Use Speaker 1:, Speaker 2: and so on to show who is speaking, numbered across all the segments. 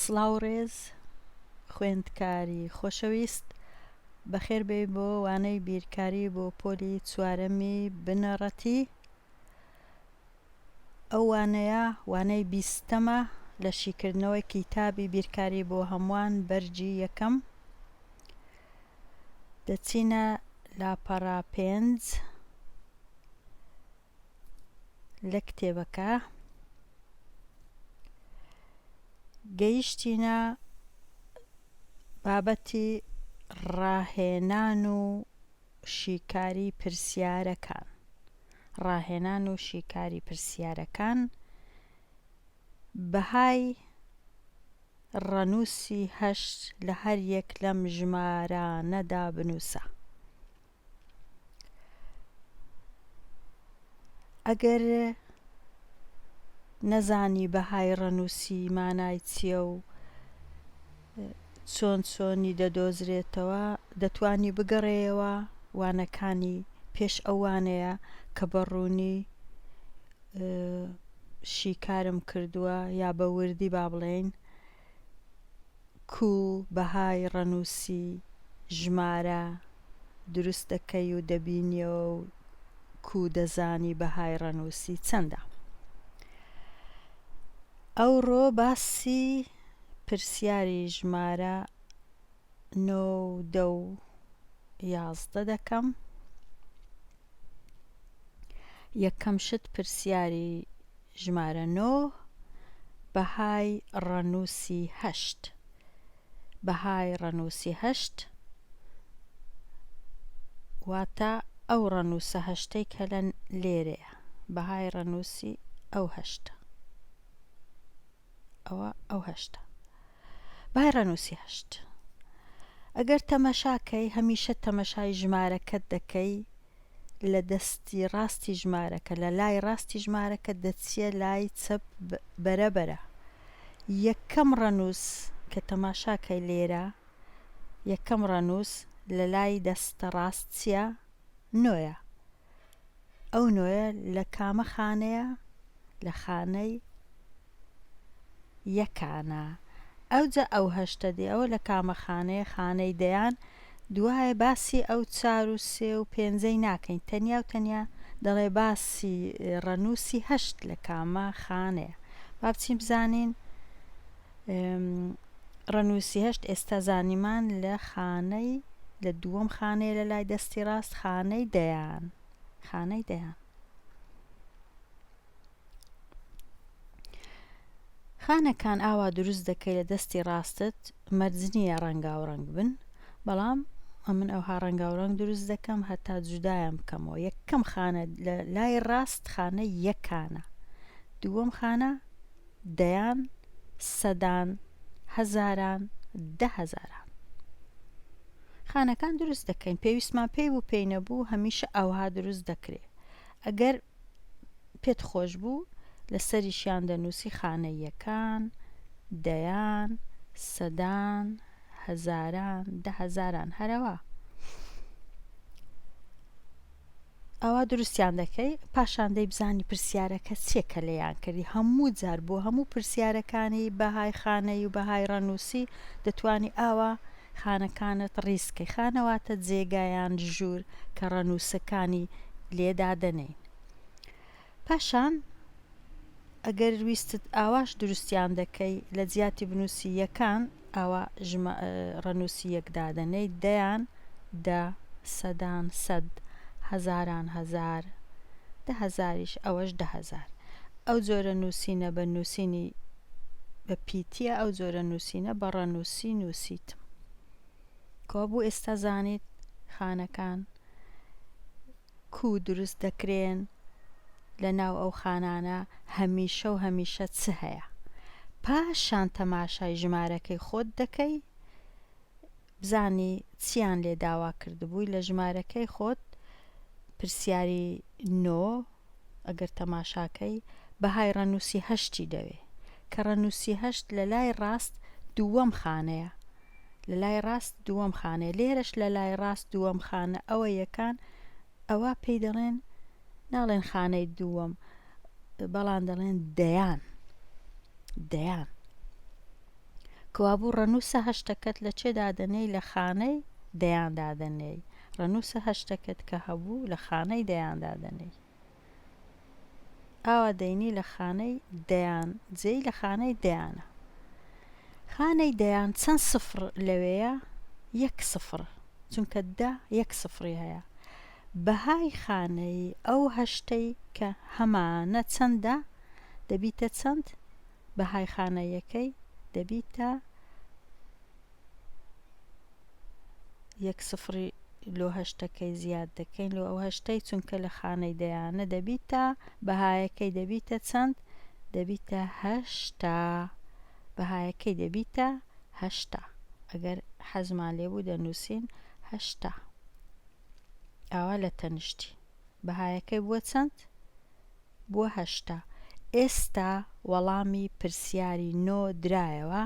Speaker 1: سڵاو ڕێز خوێندکاری خۆشەویست بەخێر بێی بۆ وانەی بیرکاری بۆ پۆلی چوارەمی بنەڕەتی ئەو وانەیە وانەی بیستەمە لە شیکردنەوەی کیتابی بیرکاری بۆ هەمووان بەرگی یەکەم دەچینە لاپەڕە پێنج لە کتێبەکە گەیشتینە بابەتی ڕاهێنان و شیکاری پرسیارەکان ڕاهێنان و شیکاری پرسیارەکان بەهای ڕەنووسی هەشت لە هەر یەک لەم ژمارانەدا بنووسە. ئەگەر نەزانی بەهای ڕەنووسی مانای چییە و چۆن چۆنی دەدۆزرێتەوە دەتوانی بگەڕێیەوە وانەکانی پێش ئەو وانەیە کە بە ڕوونی شیکارم کردووە یا بە وردی با بڵێین کو بەهای ڕەنووسی ژمارە دروست دەکەی و دەبینیەوە و کو دەزانی بەهای ڕەنووسی چەندە. ئەوڕۆ باسی پرسیاری ژمارە نۆ و دە و 11 دەکەم. یەکەم شت پرسیاری ژمارە نۆ، بەهای ڕەنووسی هەشت. بەهای ڕەنووسی هەشت واتە ئەو ڕەنووسە هەشتەی کە لە لێرەیە. بەهای ڕەنووسی ئەو هەشتە. ئەوە ئەو هەشتە. بەهای ڕەنووسی هەشت. ئەگەر تەمەشاکەی هەمیشە تەمەشای ژمارەکەت دەکەی لە دەستی ڕاستی ژمارەکە لە لای ڕاستی ژمارەکە دەچیە لای چەپ بەرە بەرە یەکەم ڕەنووس کە تەماشاکەی لێرە یەکەم ڕەنووس لە لای دەستە ڕاست چیە نۆیە ئەو نۆیە لە کامە خانەیە لە خانەی یەکانە ئەوجا ئەو هەشتە دێ ئەوە لە کامە خانەیە خانەی دەیان دوایە باسی ئەو چار و سێ و پێنجەی ناکەین تەنیا و تەنیا دەڵێ باسی ڕەنووسی هەشت لە کامە خانەیە با بچین بزانین ڕەنووسی هەشت ئێستا زانیمان لە خانەی لە دووەم خانەیە لە لای دەستی ڕاست خانەی دەیان خانەی دەیان خانەکان ئاوا دروست دەکەی لە دەستی ڕاستت مەرج نییە ڕەنگاو ڕەنگ بن بەڵام ئەمن ئەوها ڕەنگاو ڕەنگ دروست دەکەم هەتا جودایان بکەمەوە یەکەم خانە لە لای ڕاست خانە یەکانە دووەم خانە دەیان سەدان هەزاران دە هەزاران خانەکان دروست دەکەین پێویستمان پێی بوو پێی نەبوو هەمیشە ئەوها دروست دەکرێ ئەگەر پێت خۆش بوو لە سەریشیان دەنووسی خانەییەکان، دەیان، سەدان، هەزاران، دە هەزاران هەرەوا. ئەوا دروستیان دەکەی پاشان دەی بزانی پرسیارەکە چیە کە لێیان کردی هەموو جار بۆ هەموو پرسیارەکانی بەهای خانەی و بەهای ڕەنووسی دەتوانی ئاوا خانەکانت ڕیز کەی. خانە واتە جێگا یان ژوور کە ڕەنووسەکانی لێ دادەنێین. پاشان ئەگەر ویستت ئاواش دروستیان دەکەی لە جیاتی بنووسی یەکان ئاوا ژمە ڕەنووسی یەک دادەنێی دەیان دە سەدان سەد هەزاران هەزار دە هەزاریش ئەوەش دە هەزار ئەو جۆرە نووسینە بە نووسینی بە پیتیە ئەو جۆرە نووسینە بە ڕەنووسی نووسیتم کەوابوو ئێستا زانیت خانەکان کوو دروست دەکرێن لە ناو ئەو خانانە هەمیشە و هەمیشە چ هەیە پاشان تەماشای ژمارەکەی خۆت دەکەی بزانی چیان لێ داوا کردبووی لە ژمارەکەی خۆت پرسیاری نۆ ئەگەر تەماشاکەی بەهای ڕەنووسی هەشتی دەوێ کە ڕەنووسی هەشت لە لای ڕاست دووەم خانەیە لە لای ڕاست دووەم خانەیە لێرەش لە لای ڕاست دووەم خانە ئەوە یەکان ئەوە پێی دەڵێن ناڵێن خانەی دووەم بەڵام دەڵێن دەیان دەیان. کەوابوو ڕەنووسە هەشتەکەت لە چێ دادەنێی لە خانەی دەیان دادەنێی ڕەنووسە هەشتەکەت کە هەبوو لە خانەی دەیان دادەنێی ئاوا دەینی لە خانەی دەیان جێی لە خانەی دەیانە خانەی دەیان چەند سفر لەوێیە یەک سفر چونکە دە یەک سفری هەیە بەهای خانەی ئەو هەشتەی کە هەمانە چەندە دەبیتە چەند بەهای خانەیەکەی دەبیتە یەک سفری لۆ هەشتەکەی زیاد دەکەین لۆ ئەو هەشتەی چونکە لە خانەی دەیانە دەبیتە بەهایەکەی دەبیتە چەند دەبیتە هەشتا بەهایەکەی دەبیتە هەشتا ئەگەر حەزمان لێبوو دەنووسین هەشتا ئاوا لە تەنیشتی بەهایەکەی بووە چەند بووە هەشتا ئێستا وەڵامی پرسیاری نۆ درایەوە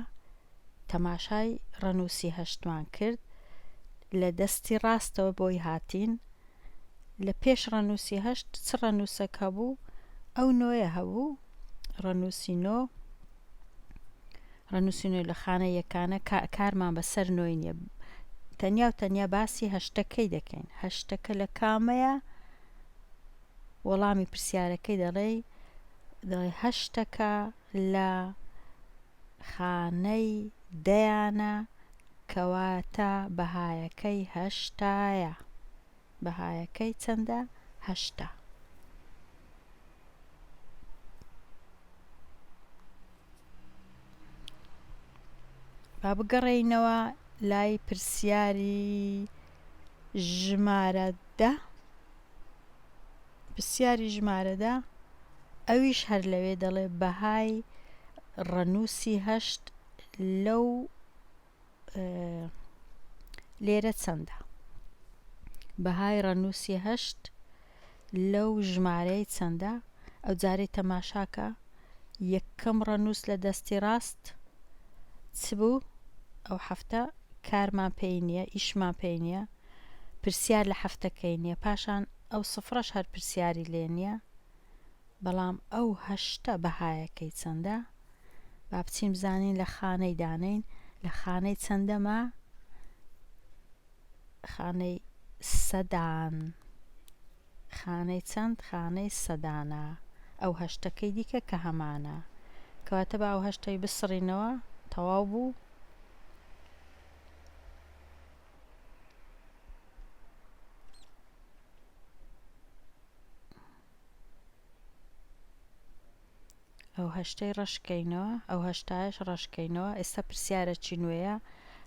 Speaker 1: تەماشای ڕەنووسی هەشتمان کرد لە دەستی ڕاستەوە بۆی هاتین لە پێش ڕەنووسی هەشت چ ڕەنووسەک هەبوو ئەو نۆیە هەبوو ڕەنووسی نۆ ڕەنووسی نۆی لە خانە یەکانە کارمان بەسەر نۆی نییە تەنیا و تەنیا باسی هەشتەکەی دەکەین هەشتەکە لە کامەیە وەڵامی پرسیارەکەی دەڵێی دەڵێ هەشتەکە لە خانەی دەیانە کەواتە بەهایەکەی هەشتایە بەهایەکەی چەندە هەشتا. با بگەڕێینەوە لای پرسیاری ژمارە دە پرسیاری ژمارە دە ئەویش هەر لەوێ دەڵێ بەهای ڕەنووسی هەشت لەو لێرە چەندە بەهای ڕەنووسی هەشت لەو ژمارەی چەندە ئەو جارەی تەماشاکە یەکەم ڕەنووس لە دەستی ڕاست چ بوو ئەو هەفتە کارمان پێی نییە ئیشمان پێی نییە پرسیار لە هەفتەکەی نییە پاشان ئەو سفرەش هەر پرسیاری لێ نییە بەڵام ئەو هەشتە بەهایەکەی چەندە با بچین بزانین لە خانەی دانین لە خانەی چەندەمە خانەی سەدان خانەی چەند خانەی سەدانە ئەو هەشتەکەی دیکە کە هەمانە کەواتە با ئەو هەشتەی بسڕینەوە تەواو بوو. ئەو هەشتەی ڕەش کەینەوە ئەو هەشتایەش ڕەش کەینەوە ئێستا پرسیارەکی نوێیە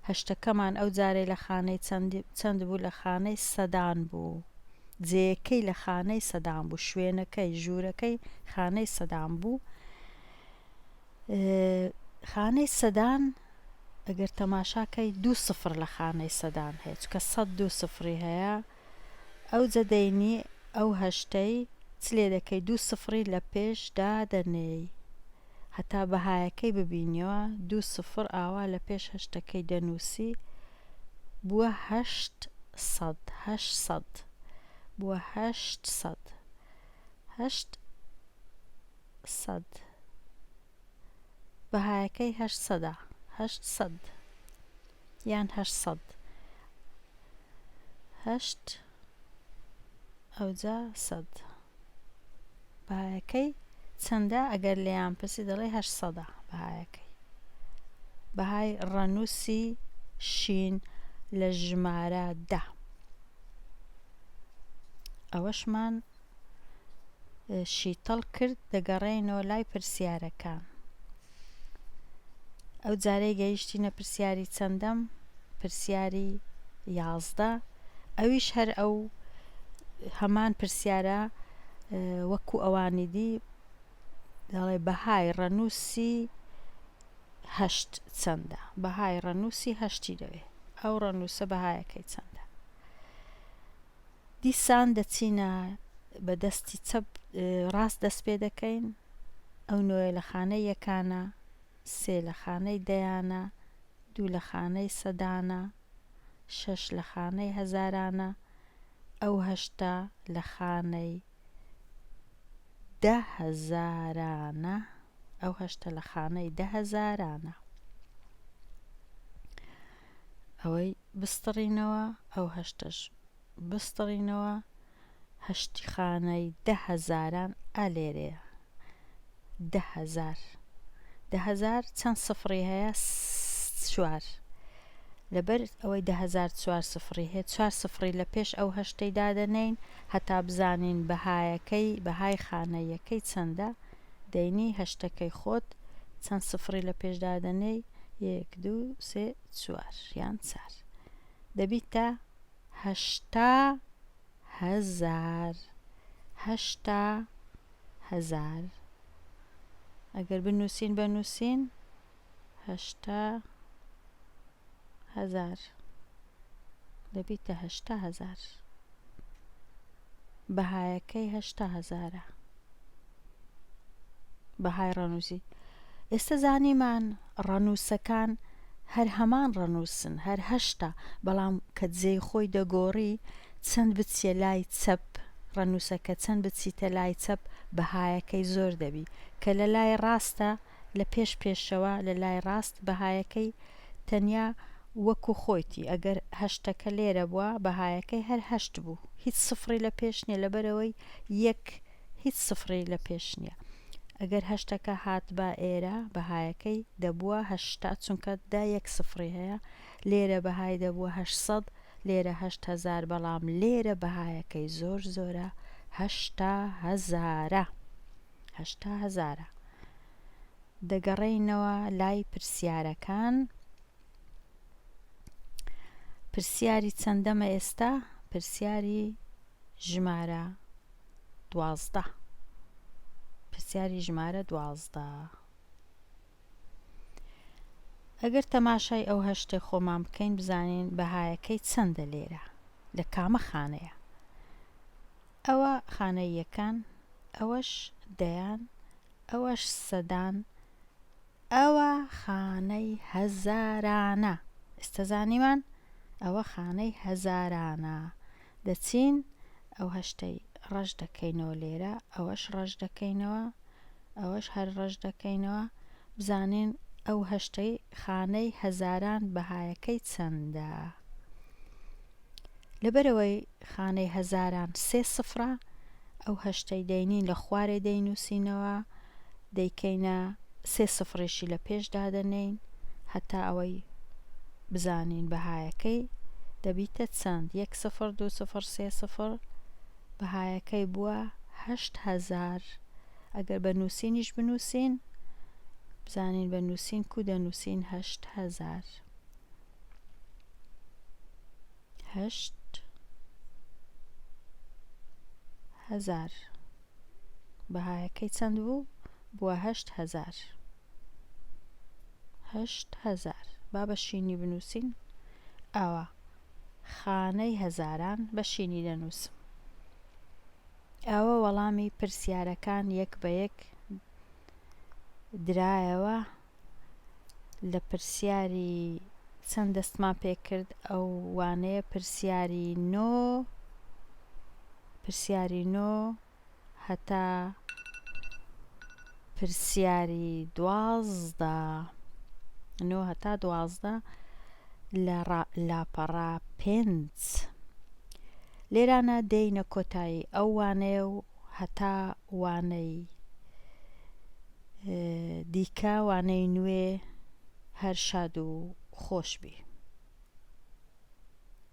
Speaker 1: هەشتەکەمان ئەو جارەی لە خانەی چەند بوو لە خانەی سەدان بوو جێیەکەی لە خانەی سەدان بوو شوێنەکەی ژوورەکەی خانەی سەدان بوو خانەی سەدان ئەگەر تەماشاکەی دوو سفر لە خانەی سەدان هەیە چکە سەد دوو سفری هەیە ئەوجە دەینی ئەو هەشتەی چ لێ دەکەی دوو سفری لە پێش دادەنێی هەتا بەهایەکەی ببینیەوە دوو سفر ئاوا لە پێش هەشتەکەی دەنووسی بووە هەشت سەد هەشت سەد بووە هەشت سەد هەشت سەد بەهایەکەی هەشت سەدە هەشت سەد یان هەشت سەد هەشت ئەوجا سەد بەهایەکەی چەندە ئەگەر لێیان پرسی دەڵێ هەشت سەدە بەهایەکەی بەهای ڕەنووسی شین لە ژمارە دە ئەوەشمان شیتەڵ کرد دەگەڕێینەوە لای پرسیارەکان ئەو جارەی گەیشتینە پرسیاری چەندەم پرسیاری یازدە ئەویش هەر ئەو هەمان پرسیارە وەکو ئەوانی دی دەڵێ بەهای ڕەنووسی هەشت چەندە بەهای ڕەنووسی هەشتی دەوێ ئەو ڕەنووسە بەهایەکەی چەندە دیسان دەچینە بە دەستی چەپ ڕاست دەست پێ دەکەین ئەو نۆیە لە خانەی یەکانە سێ لە خانەی دەیانە دوو لە خانەی سەدانە شەش لە خانەی هەزارانە ئەو هەشتا لە خانەی دە هەزارانە ئەو هەشتە لە خانەی دە هەزارانە. ئەوەی بستڕینەوە ئەو هەشتەش بستڕینەوە هەشتی خانەی دە هەزاران ئا لێرەیە 10,000 10,000 چەند سفڕی هەیە چوار لەبەر ئەوەی 10,000 چوار سفڕی هەیە چوار سفڕی لە پێش ئەو هەشتەی دادەنێین هەتا بزانین بەهایەکەی بەهای خانەیەکەی چەندە دەینی هەشتەکەی خۆت چەند سفڕی لە پێش دادەنێی یەک دوو سێ چوار یان چار دەبیتە 80,000 80,000 ئەگەر بنووسین بە نووسین 80,000 دەبیتە 80,000 بەهایەکەی هەشتا هەزارە بەهای ڕەنووسی ئێستا زانیمان ڕەنووسەکان هەر هەمان ڕەنووسن هەر هەشتا بەڵام کە جێی خۆی دەگۆڕی چەند بچیە لای چەپ ڕەنووسەکە چەند بچیتە لای چەپ بەهایەکەی زۆر دەبی کە لە لای ڕاستە لە پێش پێشەوە لە لای ڕاست بەهایەکەی تەنیا وەکو خۆیتی ئەگەر هەشتەکە لێرە بوە بەهایەکەی هەر هەشت بوو هیچ سفڕی لە پێش نیە لەبەرئەوەی یەک هیچ سفڕی لە پێش نیە ئەگەر هەشتەکە هاتبا ئێرە بەهایەکەی دەبووە هەشتا چونکە دە یەک سفڕی هەیە لێرە بەهای دەبووە هەشت سەد لێرە 8000 بەڵام لێرە بەهایەکەی زۆر زۆرە هەشتا هەزارە هەشتا هەزارە دەگەڕێینەوە لای پرسیارەکان پرسیاری چەندەمە ئێستا پرسیاری ژمارە دوازدە پرسیاری ژمارە دوازدە ئەگەر تەماشای ئەو هەشتێ خۆمان بکەین بزانین بەهایەکەی چەندە لێرە لە کامە خانەیە ئەوە خانەی یەکان ئەوەش دەیان ئەوەش سەدان ئەوە خانەی هەزارانە ئێستا زانیمان ئەوە خانەی هەزارانە دەچین ئەو هەشتەی ڕەش دەکەینەوە لێرە ئەوەش ڕەش دەکەینەوە ئەوەش هەر ڕەش دەکەینەوە بزانین ئەو هەشتەی خانەی هەزاران بەهایەکەی چەندە لەبەرئەوەی خانەی هەزاران سێ سفرە، ئەو هەشتەی دەینین لە خوارێ دەینووسینەوە، دەیکەینە سێ سفریشی لە پێش دادەنێین هەتا ئەوەی بزانین بەهایەکەی دەبیتە چەند، یەک سفر دوو سفر سێ سفر بەهایەکەی بووە 8000 ئەگەر بە نووسینیش بنووسین بزانین بە نووسین کو دەنووسین 8000. 8000 بەهایەکەی چەند بوو؟ بووە 8000 8000 با بە شینی بنووسین ئاوا خانەی هەزاران بە شینی دەنووسم ئەوە وەڵامی پرسیارەکان یەک بە یەک درایەوە لە پرسیاری چەند دەستمان پێکرد ئەو وانەیە پرسیاری نۆ پرسیاری نۆ هەتا پرسیاری دوازدە نۆ هەتا دوازدە لە لاپەڕە پێنج لێرانە دێینە کۆتایی ئەو وانەیە و هەتا وانەی دیکە وانەی نوێ هەر شاد و خۆش بی.